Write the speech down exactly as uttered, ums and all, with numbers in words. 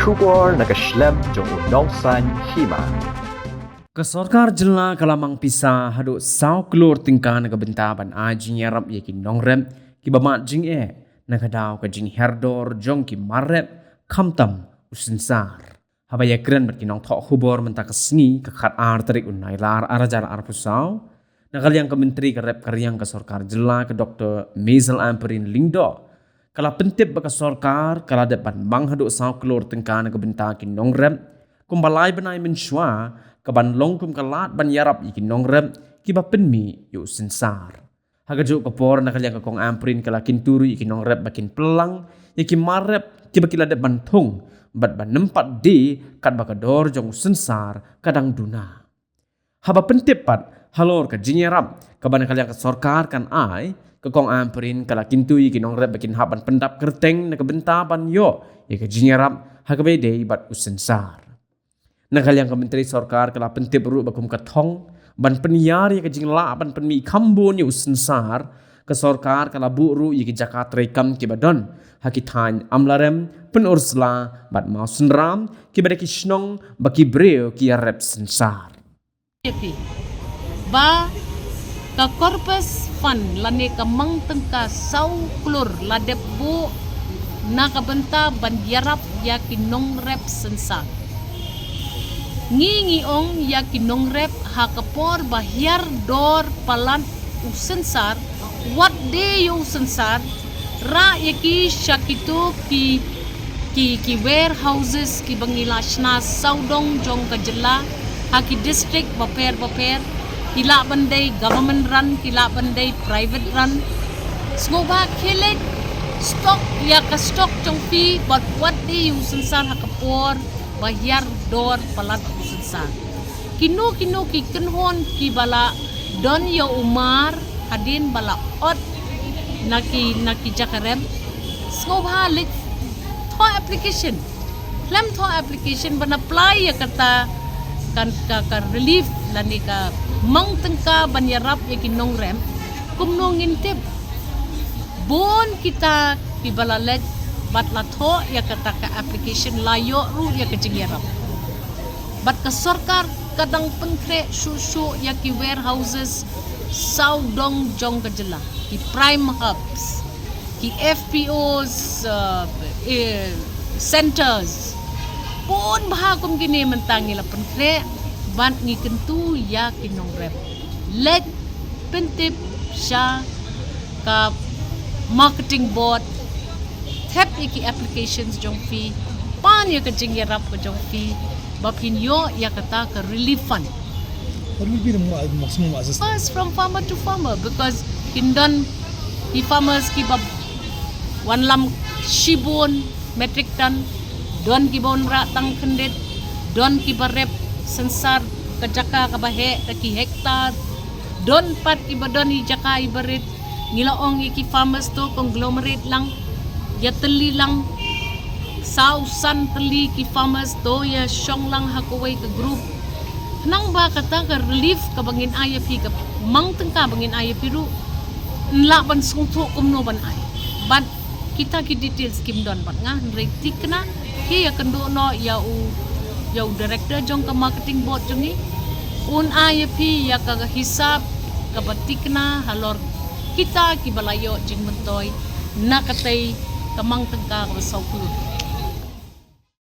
Khubor na ka shlem jong u Nongsaiñ Hima. Ka sorkar jylla ka la mang pisa haduh saw klur tyngka na ka bynta ban ai jingïarap ïa ki nongrep kiba mad jingeh na ka daw ka jinghiar dor jong ki mar rep khamtam u synsar. Haba ïakren bad ki nongthoh khubor mynta ka sngi ka khatar tarik u Nailar ar hajar arphew saw, na ka liang ka Myntri ka rep ka riang ka sorkar jylla ka Doktor Maisel Ampareen Lyngdoh, ka la pyntip ba ka sorkar ka la dep ban mang haduh saw klur tyngka na ka bynta ki nongrep kumba lai bnai mynshuwa, ka ban long kum ka lad ban ïarap ïa ki nongrep kiba pynmih ïa u synsar. Ha kajuh ka por, na ka liang ka Kong Ampareen ka la kyntu ruh ïa ki nongrep ba kin pynlang ïa ki mar rep kiba ki la dep ban thung bad ban nym pat die katba ka dor jong u synsar ka dang duna. Haba pyntip pat halor ka jingïarap kaba na ka liang ka sorkar kan ai, ka Kong Ampareen ka la kyntu ïa ki nongrep ba kin hap ban pyndap kyrteng na ka bynta ban ïoh ïa ka jingïarap ha kaba ïadei bad u synsar. Na ka liang ka Myntri sorkar ka la pyntip ruh ba kum ka thong ban pynïar ïa ka jinglah ban pynmih kham bun ïa u synsar, ka sorkar ka la buh ruh ïa ki jaka treikam kiba don ha ki thaiñ Amlarem, Pynursla bad Mawsynram, kiba dei ki shnong ba ki briew ki ïarep synsar. Ba ka corpus fund lane ka mang tyngka saw klur la dep buh na ka bynta ban ïarap ïa ki nongrep synsar. Ngi ngi ong ïa ki nongrep ha ka por ba hiar dor palat u synsar, wat die ïa u synsar, rah ïa ki sha kito ki, ki, ki warehouses kiba ngi la shna sawdong jong ka jylla ha ki district bapher bapher, ki lah ban dei government run, ki lah ban dei private run. Sngewbha khie leit stock ïa ka stock jong phi bad wat die ïa u synsar ha ka por ba hiar dor palat u synsar. Kino kino ki kynhun kiba la don ïa u mar hadien ba la ot na ki, na ki jaka rep, sngewbha leit thoh application. Khlem thoh application ban apply ïa kata ka, ka, ka relief lane ka mang tyngka ban ïarap ïa ki nongrep, kumno ngin tip? Bun kita kiba la leit bad la thoh ïa kata ka application la ïoh ruh ïa ka jingïarap. Bad ka sorkar ka dang pynkhreh shuh shuh ïa ki warehouses sawdong jong ka jylla, ki prime hubs, ki F P Os, uh, eh, centers. Bun bha kum kine mynta ngi la pynkhreh bad ngi kyntu ïa ki nongrep. Leit pyntip sha ka marketing board, thep ïa ki applications jong phi, pan ïa ka jingïarap ka jong phi, ba phin ïoh ïa kata ka relief fund. What will be the mo-, maximum assistance? First, from farmer to farmer, because kin don ki farmers kiba wanlam shibun metric ton, don kiba wanrah tang khyndiat, don kiba rep synsar ka jaka kaba heh da ki hektar, don pat kiba don i jaka iba rit. Ngi la ong ïa ki farmers to conglomerate lang, ïa tylli lang, saw san tylli ki farmers to ïa shong lang ha kawei ka group. Khnang ba kata ka relief kaba ngin ai ïa phi, ka mang tyngka ba ngin ai ïa phi ruh, yn lah ban sngewthuh kumno ban ai. Bad kita ki details kim don bad nga, hynrei thikna phi ïa kynduh noh ïa u, ïa u director jong ka marketing board jong ngi, un ai ïa phi ïa ka hisab kaba thikna halor kita kiba la ïoh jingmyntoi na katei ka mang tyngka kaba saw klur.